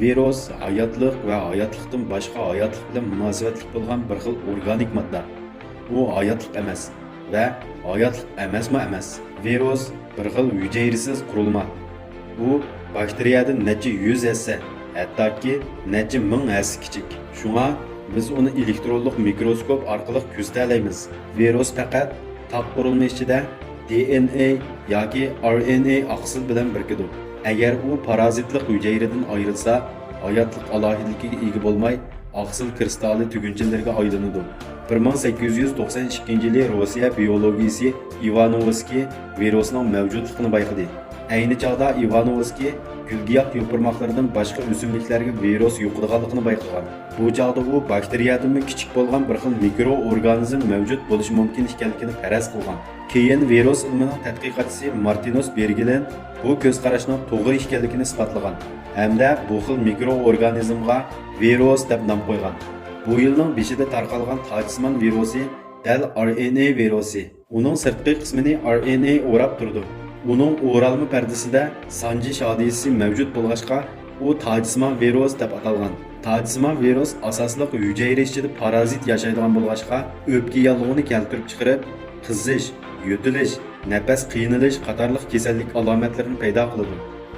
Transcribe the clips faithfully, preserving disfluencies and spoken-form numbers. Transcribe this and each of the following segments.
ۋىرۇس ھاياتلىق ۋە ھاياتلىقتىن باشقا ھاياتلىق بىلەن مۇناسىۋەتلىك بولغان بىر خىل ئورگانىك ماددا. ئۇ ھاياتلىق ئەمەس ۋە ھاياتلىق ئەمەسمۇ ئەمەس. ۋىرۇس بىر خىل ھۈجەيرىسىز قۇرۇلما. ئۇ باكتېرىيەدىن نەچچە يۈز ھەسسە، ھەتتاكى نەچچە مىڭ ھەسسە كىچىك. شۇڭا بىز ئۇنى ئېلېكترونلۇق مىكروسكوپ ئارقىلىق كۆزىتەلەيمىز. ۋىرۇس پەقەت تاق قۇرۇلما ئىچىدە دى ئېن ئەي ياكى ئار ئېن ئەي ئاقسىل بىلەن بىرىكىدۇ. ئەگەر ئۇ پارازىتلىق ھۈجەيرىدىن ئايرىلسا، ھاياتلىق ئالاھىدىلىكىگە ئىگە بولماي، ئاقسىل كىرىستالى تۈگۈنچىلىرىگە ئايلىنىدۇ. بىر مىڭ سەككىز يۈز توقسەن ئىككىنچى يىلى روسىيە بىيولوگىيىسى ئىۋانوۋسكىي ۋىرۇسنىڭ مەۋجۇتلۇقىنى بايقىدى. ئەينى چاغدا ئىۋانوۋسكىي گۈلگىياھ يوپۇرماقلىرىدىن باشقا ئۆسۈملۈكلەرگە ۋىرۇس يۇقىدىغانلىقىنى بايقىغان. بۇ چاغدا ئۇ باكتېرىيەدىنمۇ كىچىك بولغان بىر خىل مىكرو ئورگانىزم مەۋجۇت بولۇشى مۇمكىن ئىكەنلىكىنى پەرەز قىلغان. كېيىن ۋىرۇس ئىلمىنىڭ تەتقىقاتچىسى مارتىنوس بېرگلىن بۇ كۆز قاراشنىڭ توغرا ئىكەنلىكىنى ئىسپاتلىغان ھەمدە بۇ خىل مىكرو ئورگانىزمغا ۋىرۇس دەپ نام قويغان. بۇ يىلنىڭ بېشىدا تارقالغان تاجسىمان ۋىرۇسى دەل ئار ئېن ئەي ۋىرۇسى. ئۇنىڭ سىرتقى قىسمىنى ئار ئېن ئەي ئوراپ تۇرىدۇ. ئۇنىڭ ئورالما پەردىسىدە سانجى شادىيىسى مەۋجۇت بولغاچقا، ئۇ تاجسىمان ۋىرۇس دەپ ئاتالغان. تاجسىمان ۋىرۇس ئاساسلىق ھۈجەيرە ئىچىدە پارازىت ياشايدىغان بولغاچقا، ئۆپكە ياللۇغىنى كەلتۈرۈپ چىقىرىپ، قىزىش، يۆتىلىش، نەپەس قىينىلىش قاتارلىق كېسەللىك ئالامەتلىرىنى پەيدا قىلىدۇ.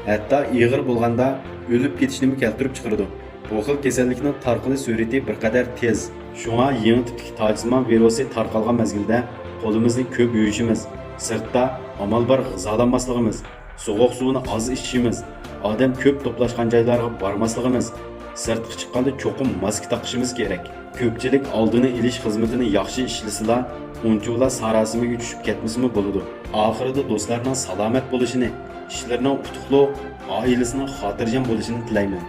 ھەتتا ئېغىر بولغاندا ئۆلۈپ كېتىشنىمۇ كەلتۈرۈپ چىقىرىدۇ. بۇ خىل كېسەللىكنىڭ تارقىلىش سۈرئىتى بىر قەدەر تېز. شۇڭا يېڭى تىپتىكى تاجسىمان ۋىرۇسى تارقالغان مەزگىلدە قولىمىزنى كۆپ يۇيۇشىمىز، سىرتتا ئامال بار غىزالانماسلىقىمىز، سوغۇق سۇنى ئاز ئىچىشىمىز، ئادەم كۆپ توپلاشقان جايلارغا بارماسلىقىمىز، سىرتقا چىققاندا چوقۇم ماسكا تاقىشىمىز كېرەك. كۆپچىلىك ئالدىنى ئېلىش خىزمىتىنى ياخشى ئىشلىسىلا، ئۇنچىۋالا ساراسىمىگە چۈشۈپ كەتمىسىمۇ بولىدۇ. ئاخىرىدا دوستلارنىڭ سالامەت بولۇشىنى، ئىشلىرىنىڭ ئۇتۇقلۇق، ئائىلىسىنىڭ خاتىرجەم بولۇشىنى تىلەيمەن.